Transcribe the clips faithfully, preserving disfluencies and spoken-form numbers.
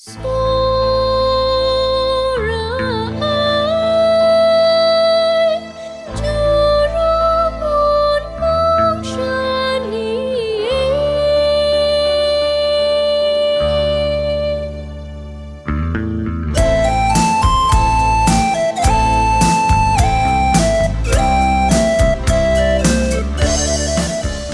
Tsawra ai, Jawrawn mung shan ni e.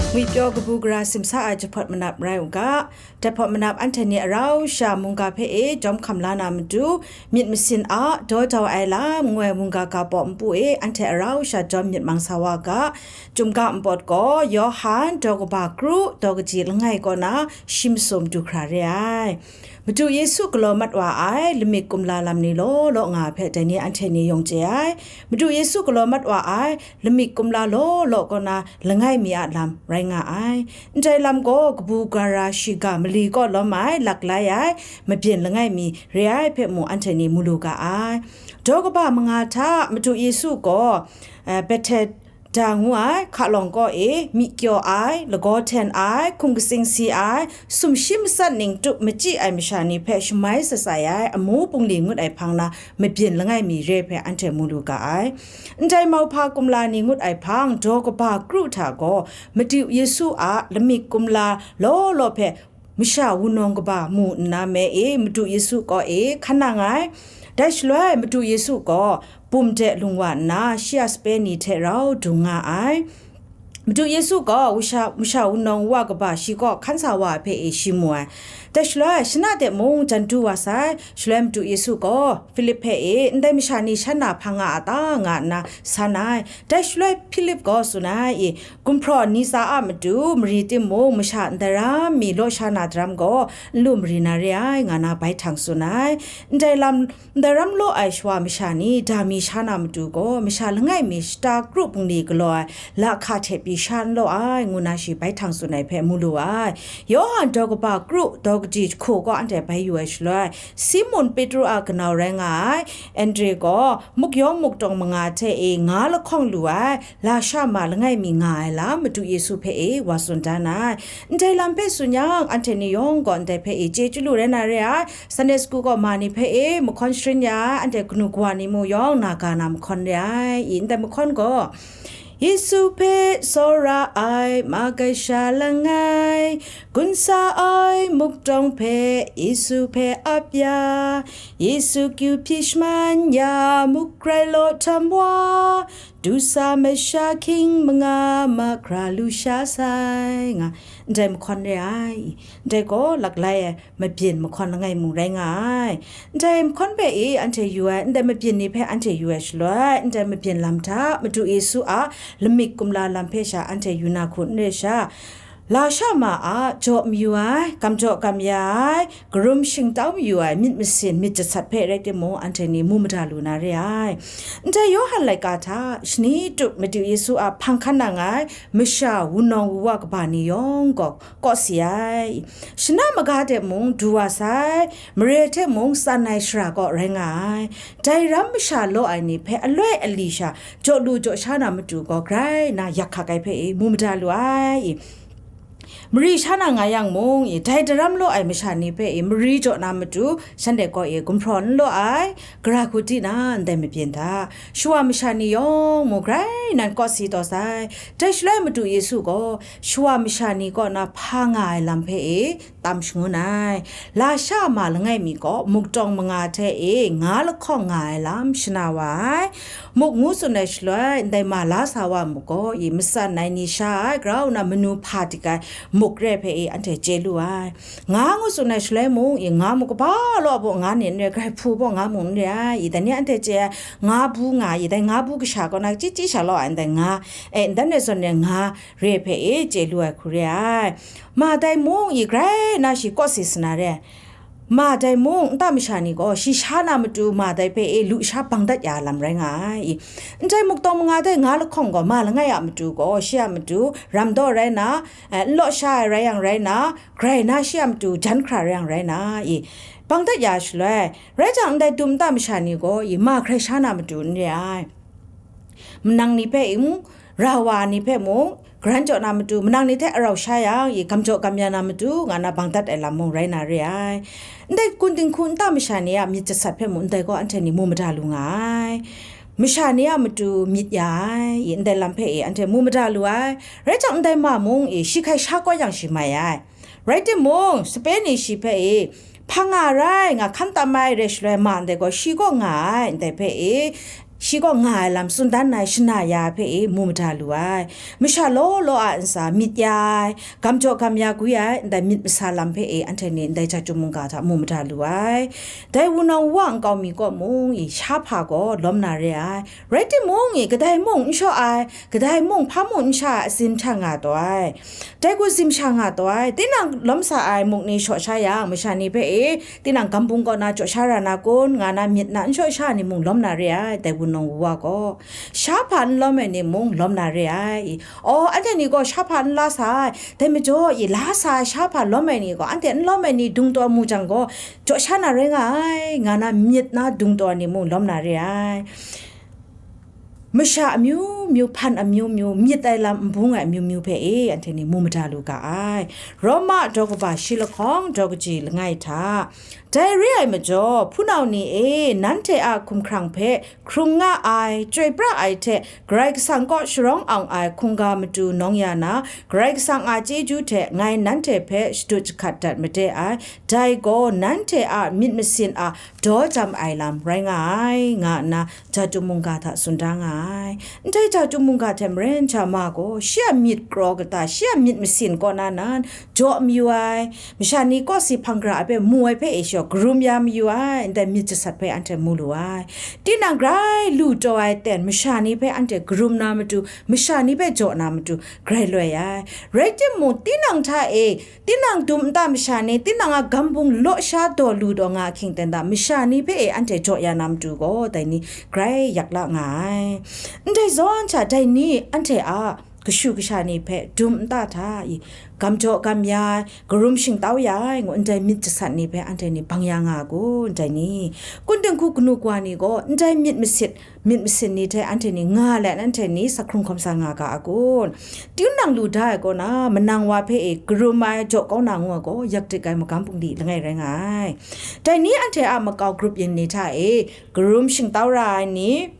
Ngwipyaw kabu gara simsa ai jahpawt manap rai u ga. Jahpawt manap anhte ni arau sha mungga hpe e jawm hkam la na matu, myit masin a daw jau ai lam ngu ai mungga ga baw npu e anhte arau sha jawm myit mang sa wa ga. Chyum ga npawt gaw Yawhan daw kaba kru daw kaji langai kaw na shi masum du hkra re ai. Madu Yesu galaw mat wa ai lamik kumla lam ni law law nga ai hpe dai ni anhte ni yawng chye ai. Madu Yesu galaw mat wa ai lamik kumla law law kaw na langai mi a lam rai nga ai. Ndai lam gaw kabu gara shiga mali kaw lawm ai laklai ai mabyin langai mi re ai hpe mung anhte ni mu lu ga ai. Daw kaba manga hta Madu Yesu gaw, eh, Bethsaida ngu ai hkalawng kaw e myi kyaw ai, lagaw hten ai, hkum katsing si ai, sumshi matsat ning tup machyi ai masha ni hpe shamai satsai ai amu bungli ngut ai hpang na mabyin langai mi re hpe anhte mu lu ga ai. Ndai mauhpa kumla ni ngut ai hpang daw kaba kru hta gaw, Madu Yesu a lamik kumla law law hpe masha wunawng kaba mu nna me e, Madu Yesu kaw e hkan nang ai. Dai shaloi Madu Yesu gaw bum de lung wa nna, shi a sape ni hte rau dung nga ai. Madu Yesu gaw wusha, masha wunawng wa kaba shi kaw hkan sa wa ai hpe e shi mu ai. Dai shaloi, shana de mung jan du wa sai. Shaloi Madu Yesu gaw Hpilip hpe e, "Ndai masha ni shan na hpa nga a ta?" nga nna san ai. Dai shaloi Hpilip gaw tsun ai, i, "Gumhpraw ni tsa a matu mari timung, masha ndaram mi law sha na daram gaw, n lu mari na re ai," nga na bai htang tsun ai. Ndai lam, ndaram law ai shawa masha ni da mi sha na matu gaw, masha langai mi shata kru bungli galaw ai lahka hte pyi sha n law ai, ngu na shi bai htang tsun ai hpe mu lu ai. Yawhan daw kaba kru daw kaji jahku gaw anhte bai yu ai shaloi, Simun Petru a kanau rai nga ai Andre gaw, muk yawng muk tawng manga hte e nga lahkawng lu ai, lasha ma langai mi nga ai lam Madu Yesu hpe e wa tsun dan ai. Ndai lam hpe tsun yang, anhte ni yawng gaw ndai hpe e chye chyalu rai na re ai. Sunday school kaw ma ni hpe e mahkawn sharin ya ai, anhte kanu kawa ni mung yawng na ga na mahkawn re ai. I, ndai mahkawn gaw, Yesu hpe tsawra ai magai sha langai, gun sa ai muk tawng hpe Yesu hpe ap ya, Yesu kyu hpyi shaman ya, muk rai law htam wa, du sa masha hkying manga mahkra lu sha sai, nga ndai mahkawn re ai. Ndai gaw laklai ai mabyin mahkawn langai mung rai nga ai. Ndai mahkawn hpe e anhte yu ai, ndai mabyin ni hpe anhte yu ai shaloi, ndai mabyin lam hta Madu Yesu a lamik kumla lam hpe sha anhte yu na hku n re sha, lasha ma a jaw mayu ai, gam jaw gam ya ai, karum shingtau mayu ai myit masin myit jasat hpe rai timung, anhte ni mu mada lu na re ai. Ndai Yawhan laika hta shani tup Madu Yesu a hpang hkan nang ai masha wunawng wuwa kaba ni yawng gaw, kawsi ai. Shana maga de mung du wa sai, mare hte mung tsan ai shara kaw rai nga ai. Dai ram masha law ai ni hpe aloi ali sha jaw lu jaw sha na matu gaw, grai na yak hkak ai hpe e mu mada lu ai. Mari sha na nga yang mung, dai daram law ai masha ni hpe e mari jaw na matu, shanhte kaw e gumhpraw n law ai, gara hku di na ndai mabyin hta, shawa masha ni yawng mung grai nan kawsi taw sai. Dai shaloi Madu Yesu gaw shawa masha ni kaw na hpa nga ai lam hpe e tam shangun ai. Lasha ma langai mi gaw muk tawng manga hte e nga lahkawng nga ai lam shana wa ai. Muk ngu tsun ai shaloi, ndai ma la sa wa muk gaw, i matsan ai ni sha ai, grau nna manu hpa dik ai muk re hpe e anhte chye lu ai. Nga ngu tsun ai shaloi mung, i nga muk kaba law baw nga ni n re, grai hpu baw nga mung n re ai, i dai ni anhte chye ai, nga bu nga, i dai nga bu kasha kaw na chyi chyi sha law ai ndai nga, e, ndan re zawn re nga re hpe e chye lu ai hku re ai. Ma dai mung, i grai na shi kawsi sa na re ai. Ma dai mung, nta masha ni gaw shi sha na matu ma dai hpe e lu sha bang dat ya ai lam rai nga ai. Ndai muk tawng manga dai nga lahkawng gaw ma langai a matu gaw, shi a matu ram daw rai na, eh, n law sha ai rai yang rai na, grai na shi a matu jan hkra rai yang rai na, i, bang dat ya shaloi, rai jang ndai dum nta masha ni gaw, i, ma hkrai sha na matu n re ai. Manang ni hpe mung, rawa ni hpe mung, garan jaw na matu, manang ni hte arau sha yang, i gam jaw gam ya na matu, nga na bang dat ai lam mung rai na re ai. Ndai kun dinghku nta masha ni a myit jasat hpe mung ndai gaw anhte ni mu mada lu nga ai. Masha ni a matu myit ya ai, i ndai lam hpe e anhte mu mada lu ai. Rai jang ndai ma mung e shi hkai sha kau yang shi mai ai. Rai timung, sape ni shi hpe e, hpang nga rai, nga hkan tam ai re shaloi ma ndai gaw shi kaw nga ai, ndai hpe e, shi kaw nga ai lam tsun dan ai shana ya hpe e mu mada lu ai. Masha law law a ntsa myit ya ai, gam jaw gam ya gwi ai, ndai myit masa lam hpe e anhte ni ndai jahtum mungga hta mu mada lu ai. Dai wunawng wa nkau mi kaw mung i, sha hpa gaw lawm na re ai. Rai timung i, kadai mung n shaw ai, kadai mung hpa mung n sha ai, atsin hta nga taw ai. Dai gaw zim sha nga taw ai. Tinang lawm sa ai muk ni shaw sha yang, masha ni hpe e, tinang gambung kaw na jaw sha ra na kun, nga na myit na n shaw sha ni mung lawm na re ai, dai wunawng wa gaw. Sha hpa n lawm ai ni mung lawm na re ai. Aw, anhte ni gaw sha hpa n la sa ai, dai majaw i la sa ai sha hpa lawm ai ni gaw, anhte n lawm ai ni dung taw mu jang gaw, jaw sha na rai nga ai, nga na myit na dung taw ai ni mung lawm na re ai. Masha amyu myu, hpan amyu myu, myit ai lam n bung ai amyu myu hpe e, anhte ni mu mada lu ga ai. Roma daw kaba shi lahkawng, daw kaji langai hta. Dai re ai majaw, hpunau ni e, nanhte a hkumhkrang hpe hkrung nga ai, chyoi pra ai hte, Karai Kasang kaw sharawng ang ai hkungga matu nawng ya na, Karai Kasang a chyeju hte ngai nanhte hpe shadut jahkat dat made ai, dai gaw nanhte a myit masin a daw jam ai lam rai nga ai, nga nna Jahtum mungga hta tsun da nga ai. Ndai Jahtum mungga hte maren hta ma gaw, shi a myit kraw kata, shi a myit masin kaw na nan jaw mayu ai, masha ni kawsi hpang gara ai hpe mu ai hpe e shaw, karum ya mayu ai, ndai myit jasat hpe anhte mu lu ai. Tinang grai lu taw ai ten, masha ni hpe anhte karum na matu, masha ni hpe jaw na matu, grai loi ai. Rai timung, tinang hta e, tinang dum nta masha ni, tinang a gambung law sha daw lu daw nga ahkying ten ta, masha ni hpe e anhte jaw ya na matu gaw, dai ni grai yak la nga ai. Ndai zawn sha, dai ni anhte a kashu kasha ni hpe dum nta hta i, gam jaw gam ya ai, karum shingtau ya ai, ngu ndai myit jasat ni hpe anhte ni bang ya nga ai kun, dai ni? Kun dinghku kanu kawa ni gaw ndai myit masit, myit masin ni hte anhte ni nga let anhte ni sa hkrung hkawm sa nga ga a kun? Tinang lu da ai kaw na, manang wa hpe e karum ai jaw kau na ngu ai gaw, yak dik ai magam bungli langai rai nga ai. Dai ni anhte a makau grup yin ni hta e karum shingtau ra ai ni,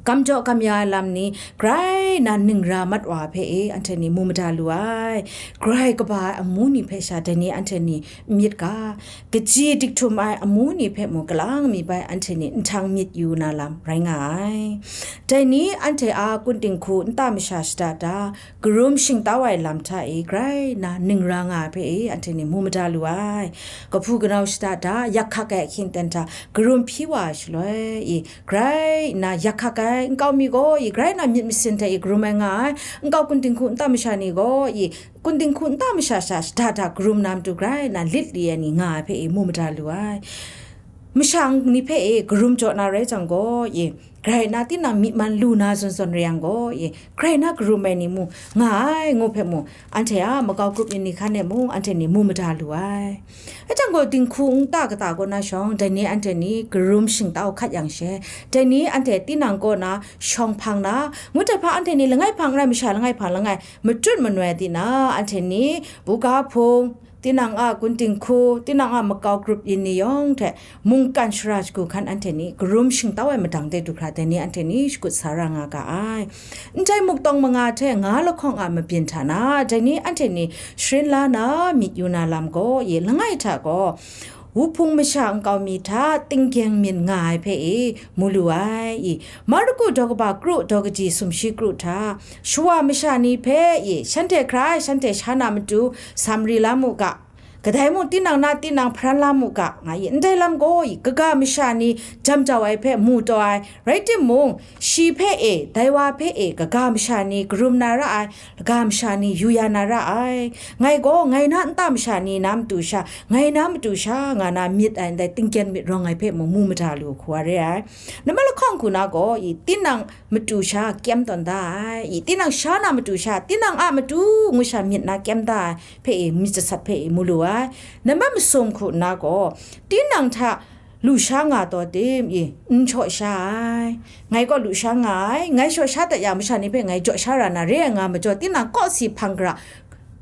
gam jaw gam ya ai lam ni, grai na ningra mat wa hpe e anhte ni mu mada lu ai. Grai kaba ai amu ni hpe sha dai ni anhte ni n myit ga, kaji dik htum ai amu ni hpe mung kalang mi bai anhte ni nhtang myit yu na lam rai nga ai. Dai ni anhte a kun dinghku nta masha shada da, karum shingtau ai lam hta e grai na ningra nga ai hpe e anhte ni mu mada lu ai. Kahpu kanau shada da, yak hkak ai ahkying ten hta karum hpyi wa ai shaloi e, grai na yak hkak ai nkau mi gaw e, grai na myit masin hte e karum ai nga ai. Nkau kun dinghku nta masha ni gaw e, kun dinghku nta masha sha shada da karum na matu grai na lit li ai ni nga ai hpe e mu mada lu ai. Masha ni hpe e karum jaw na rai jang gaw e, grai na tinang myi man lu na zawn zawn re yang gaw e, grai na karum ai ni mu nga ai ngu hpe mu, anhte a makau grup yin ni hkan e mung anhte ni mu mada lu ai. Rai jang gaw, dinghku nta kata kaw na shawng, dai ni anhte ni karum shingtau hkat yang she, dai ni anhte tinang kaw na shawng hpang na, ngut ai hpa anhte ni langai hpang rai, masha langai hpang langai, matut manoi di na, anhte ni buga hpung, tinang a kun dinghku, tinang a makau grup yin ni yawng hte mungkan shara shagu hkan anhte ni karum shingtau ai madang de du hkra, dai ni anhte ni shakut sa ra nga ga ai. Ndai muktawng manga hte nga lahkawng a mabyin hta na, dai ni anhte ni sharin la na myit yu na lam gaw e, langai hta gaw, wuhpung masha nkau mi hta tinggyeng myin nga ai hpe e mu lu ai. I, Marku daw kaba kru daw kaji sumshi kru hta, shawa masha ni hpe e, shanhte hkrai shanhte sha na matu, samri la mu ga, kadai mung tinang na tinang hparan la mu ga, nga i, ndai lam gaw i, kaga masha ni jam jau ai hpe mu taw ai, rai timung, shi hpe e, dai wa hpe e, kaga masha ni karum na ra ai, kaga masha ni yu ya na ra ai, ngai gaw ngai na nta masha ni na matu sha, ngai na matu sha, nga na myit ai ndai tingkyen myit rawng ai hpe mung mu mada lu hku wa re ai. Namai lahkawng hku na gaw i, tinang matu sha kyem tawn da ai, i, tinang sha na matu sha, tinang a matu ngu sha myit na kyem da ai, hpe e myit jasat hpe e mu lu ai. Namai masum hku nna gaw, tinang hta lu sha nga taw tim i, n shaw sha ai. Ngai gaw lu sha nga ai, ngai shaw sha dat yang masha ni hpe ngai jaw sha ra na re ai nga majaw, tinang kawsi hpang gara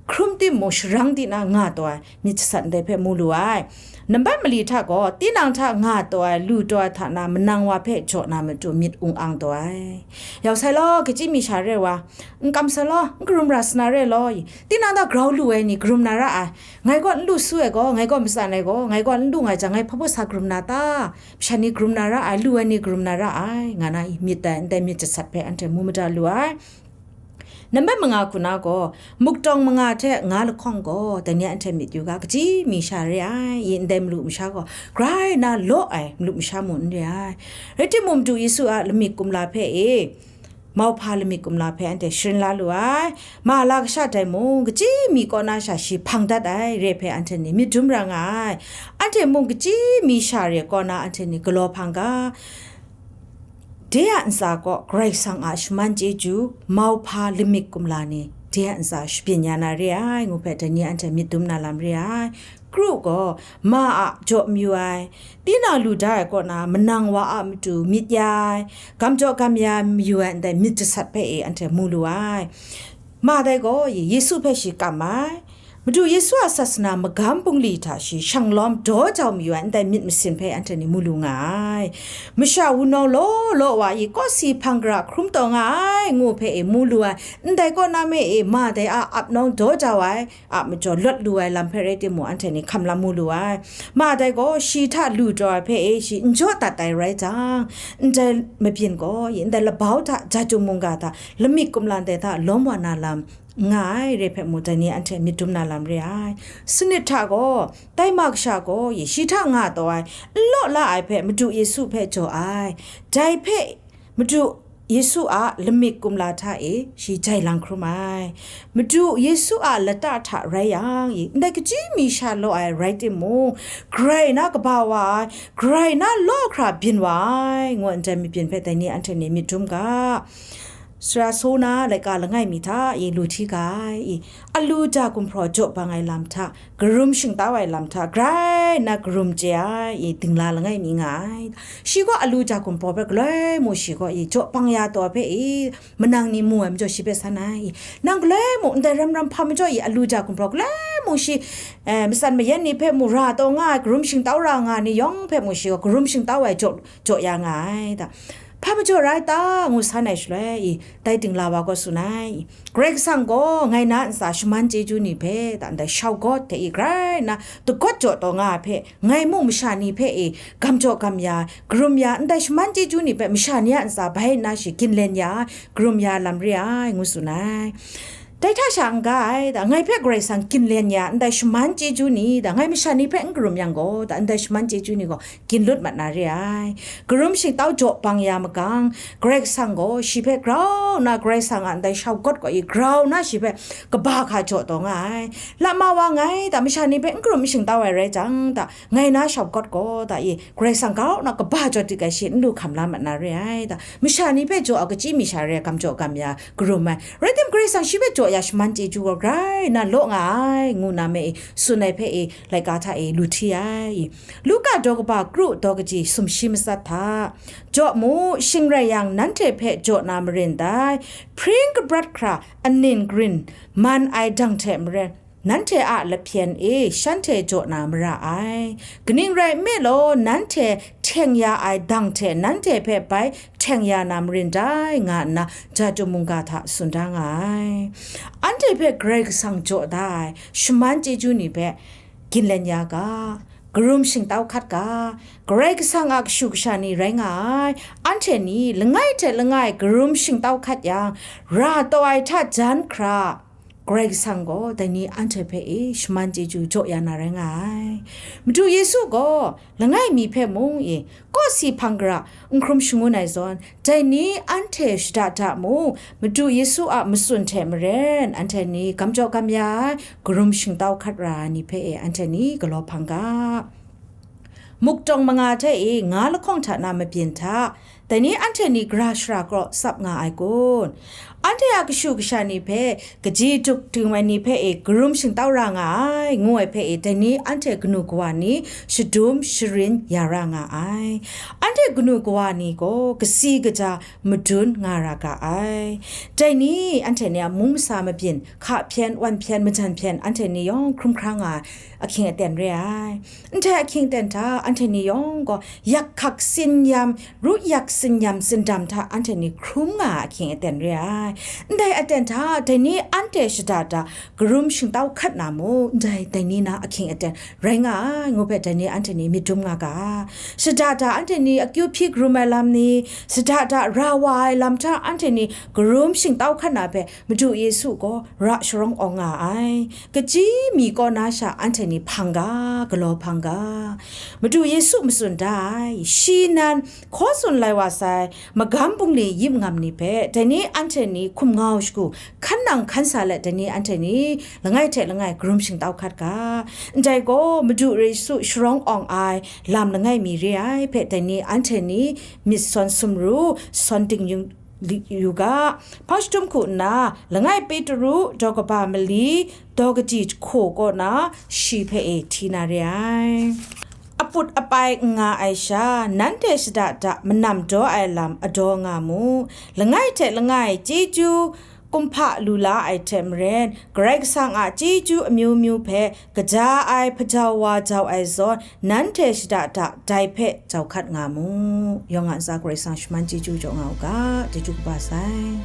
hkrum timung sharang di na nga taw ai myit jasat ndai hpe mu lu ai. Nambat mali hta gaw, tinang hta nga taw ai, lu taw ai hta na manang wa hpe jaw na matu myit ung ang taw ai. Yau sai law, kachyi mi sha re wa, n kam sai law, n karum ra sa na re law, tinang hta grau lu ai ni karum na ra ai. Ngai gaw n lu su ai gaw, ngai gaw matsan ai gaw, ngai gaw n lu nga jang, ngai hpa baw sa karum na ta? Masha ni karum na ra ai, lu ai ni karum na ra ai, nga na myit dai ndai myit jasat hpe anhte mu mada lu ai. Nambat manga hku na gaw, muktawng manga hte nga lahkawng gaw, dai ni anhte myit yu ga, kachyi mi sha re ai, i ndai malu masha gaw, grai na law ai malu masha mung n re ai. Rai timung, Madu Yesu a lamik kumla hpe e, mauhpa lamik kumla hpe anhte sharin la lu ai. Ma la kasha dai mung, kachyi mi kaw na sha shi hpang dat ai re hpe anhte ni myit dum ra nga ai. Anhte mung kachyi mi sha re kaw na anhte ni galaw hpang ga, de a ntsa kaw Karai Kasang a shaman chyeju, mauhpa lamik kumla ni de a ntsa shabyin ya na re ai, ngu hpe dai ni anhte myit dum na lam re ai. Kru gaw, ma a jaw mayu ai, tinang lu da ai kaw na manang wa a matu myit ya ai, gam jaw gam ya mayu ai ndai myit jasat hpe e anhte mu lu ai. Ma dai gaw, Yesu hpe shi kam ai. Madu Yesu a sasana magam bungli hta shi shanglawm daw jau mayu ai ndai myit masin hpe anhte ni mu lu nga ai. Masha wunawng law law wa i kawsi hpang gara hkrum taw nga ai, ngu hpe e mu lu ai. Ndai kaw na me e, ma dai a ap nawng daw jau ai a majaw lawt lu ai lam hpe rai timung, anhte ni hkam lam mu lu ai. Ma dai gaw, shi hta lu taw ai hpe e shi n jaw dat ai rai jang, ndai mabyin gaw, ndai labau hta jahtum mungga hta lamik kumla ndai hta lawm wa na lam nga ai re hpe mu, dai ni anhte myit dum na lam re ai. Sanit hta gaw, tai ma kasha gaw, shi hta nga taw ai, n law la ai hpe Madu Yesu hpe jaw ai. Dai hpe Madu Yesu a lamik kumla hta e shi jai lang hkrum ai. Madu Yesu a lata hta rai yang, i ndai kachyi mi sha law ai rai timung, grai na kaba wa ai, grai na law hkra byin wa ai, ngu ndai mabyin hpe dai ni anhte ni myit dum ga. Sara so na laika langai mi hta i lu hti ga ai, i alu ja gumhpraw jaw bang ai lam hta, karum shingtau ai lam hta grai na karum chye ai, i dingla langai mi nga ai. Shi gaw alu ja gumhpraw hpe galoi mu shi gaw i jaw bang ya taw hpe i manang ni mu ai majaw shi hpe san ai, i nang galoi mu ndai ram ram hpa majaw i alu ja gumhpraw galoi mu shi, eh, matsan mayan ni hpe mu ra taw nga ai, karum shingtau ra nga ni yawng hpe mu shi gaw karum shingtau ai jaw, jaw ya nga ai ta. Hpa majaw rai ta, ngu san ai shaloi, i dai dingla wa gaw tsun ai, Karai Kasang gaw ngai na ntsa shaman chyeju ni hpe, ta ndai shau gawt hte i grai na dagawt jaw taw nga ai hpe, ngai mung masha ni hpe e gam jaw gam ya, karum ya, ndai shaman chyeju ni hpe masha ni a ntsa bai nna shi ginlen ya, karum ya lam re ai, ngu tsun ai. Dai hta sha n-ga ai, ta ngai hpe Karai Kasang ginlen ya, ndai shaman chyeju ni, ta ngai masha ni hpe n karum yang gaw, ta ndai shaman chyeju ni gaw, gin lut mat na re ai. Karum shingtau jaw bang ya magang, Karai Kasang gaw shi hpe grau nna, Karai Kasang a ndai shau gawt gaw i grau nna shi hpe kaba hka jaw taw nga ai. Lama wa ngai ta masha ni hpe n karum shingtau ai rai jang ta, ngai na shau gawt gaw ta i Karai Kasang grau nna kaba jaw dik ai shi n lu hkam la mat na re ai ta, masha ni hpe jaw a kachyi mi sha re ai gam jaw gam ya karum ai. Rai tim, Karai Kasang shi hpe jaw ya shaman chyeju gaw grai na law nga ai, ngu na me i tsun ai hpe i laika hta e lu hti ai. Luka daw kaba kru daw kaji sumshi matsat hta, jaw mu, shing rai yang, nanhte hpe jaw na marin dai, hpring kabrat hkra aning grin man ai dang hte maren, nanhte a lahpyen e shanhte jaw na mara ai. Kaning rai nme law, nanhte hteng ya ai dang hte nanhte hpe bai hteng ya na marin dai, nga nna jahtum mungga hta tsun da nga ai. Anhte hpe Karai Kasang jaw da ai shaman chyeju ni hpe ginlen ya ga, karum shingtau hkat ga, Karai Kasang a kashu kasha ni rai nga ai, anhte ni langai hte langai karum shingtau hkat yang, ra taw ai hta jan hkra, Karai Kasang gaw dai ni anhte hpe e shaman chyeju jaw ya na rai nga ai. Madu Yesu gaw langai mi hpe mung e, kawsi hpang gara n hkrum shangun ai zawn, dai ni anhte shada da mu, Madu Yesu a matsun hte maren, anhte ni gam jaw gam ya ai, karum shingtau hkat ra ai ni hpe e anhte ni galaw hpang ga. Muktawng manga hte e nga lahkawng hta na mabyin hta, Dai ni anhte ni gara shara kraw tsap nga ai kun? Anhte a kashu kasha ni hpe kaji tuk ting ai ni hpe e karum shingtau ra nga ai, ngu ai hpe e, dai ni anhte kanu kawa ni shadum sharin ya ra nga ai. Anhte kanu kawa ni gaw kasi kaja madun nga ra ga ai. Dai ni anhte ni a mung masa mabyin, hka hpyen, wan hpyen, majan hpyen, anhte ni yawng hkrum hkra nga ai ahkying aten re ai. Ndai ahkying aten hta anhte ni yawng gaw yak hkak tsin yam, ru yak tsin yam tsindam hta anhte ni hkrum nga ai ahkying aten re ai. Ndai aten hta dai ni anhte shada da karum shingtau hkat na mu, ndai dai ni na ahkying aten rai nga ai, ngu hpe dai ni anhte ni myit dum nga ga. Shada da anhte ni akyu hpyi karum ai lam ni, shada da ra wa ai lam hta anhte ni karum shingtau hkat na hpe Madu Yesu gaw ra sharawng awng nga ai. Kaji mi kaw na sha anhte ni hpang ga, galaw hpang ga. Madu Yesu matsun da ai, shi nan hkaw tsun lai wa sai, magam bungli yip ngam ni hpe, dai ni anhte ni hkum ngau shagu, hkan nang hkan sa let, dai ni anhte ni langai hte langai karum shingtau hkat ga. Ndai gaw, Madu Yesu sharawng awng ai lam langai mi re ai hpe, dai ni anhte ni myit sawn sumru, sawn ding yung, yu ga. Hpang jahtum hku nna, langai Petru daw kaba mali, daw kadi jahku kaw na, shi hpe e hti na re ai. Aput apai n nga ai sha, nanhte shada da manam daw ai lam adaw nga mu. Langai hte langai chyeju kumhpa lu la ai hte maren, Karai Kasang a chyeju amyu myu hpe kaja ai hpajau wa jau ai zawn, nanhte shada da dai hpe jau hkat nga mu. Yawng a ntsa Karai Kasang shaman chyeju jaw nga u ga, chyeju kaba sai.